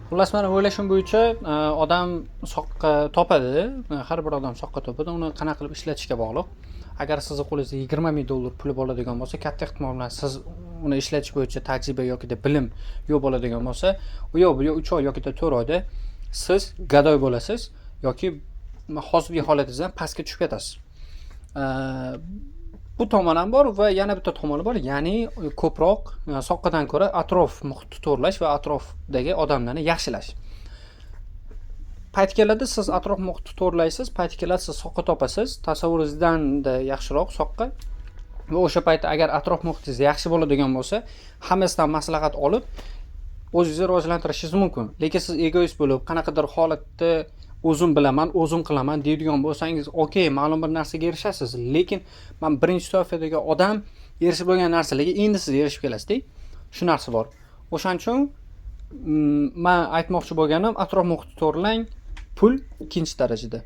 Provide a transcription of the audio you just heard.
Xullas, mani o'ylashim bo'yicha, odam soqqa topadi, har bir odam soqqa topadi, uni qanaqa qilib ishlatishga bog'liq. Agar sizni qo'lingizda 20 000 dollar puli bo'ladigan bo'lsa, katta ehtimol bilan siz uni ishlatish bo'yicha tajriba yokida bilim yo'q bo'ladigan bo'lsa, u yoq bu yoq 3 oy yokida 4 oyda siz gadoy bo'lasiz yoki hozirgi holatingizdan pastga tushib ketasiz. Bu tomon ham bor va yana bitta tomoni bor, ya'ni ko'proq soqqadan ko'ra atrof muhitni to'g'irlash va atrofdagi odamlarni yaxshilash. Payti keladi, siz atrof muhitni to'g'irlaysiz, payti keladi, siz soqqa topasiz, tasavvuringizdan-da yaxshiroq soqqa. Va o'sha paytda agar atrof muhitingiz yaxshi bo'ladigan bo'lsa, hammasidan maslahat olib, o'zingizni rivojlantirishingiz mumkin. Lekin siz egoist bo'lib, qanaqadir holatda o'zim bilaman, o'zim qilaman deydigan bo'lsangiz, okey, ma'lum bir narsaga erishasiz, lekin man birinchi toifadagi odam erishib bo'lgan narsalarga endi siz erishib kelasizda. Shu narsa bor. O'shaning uchun man aytmoqchi bo'lganim, atrof muhitni to'g'irlang, pul ikkinchi darajada.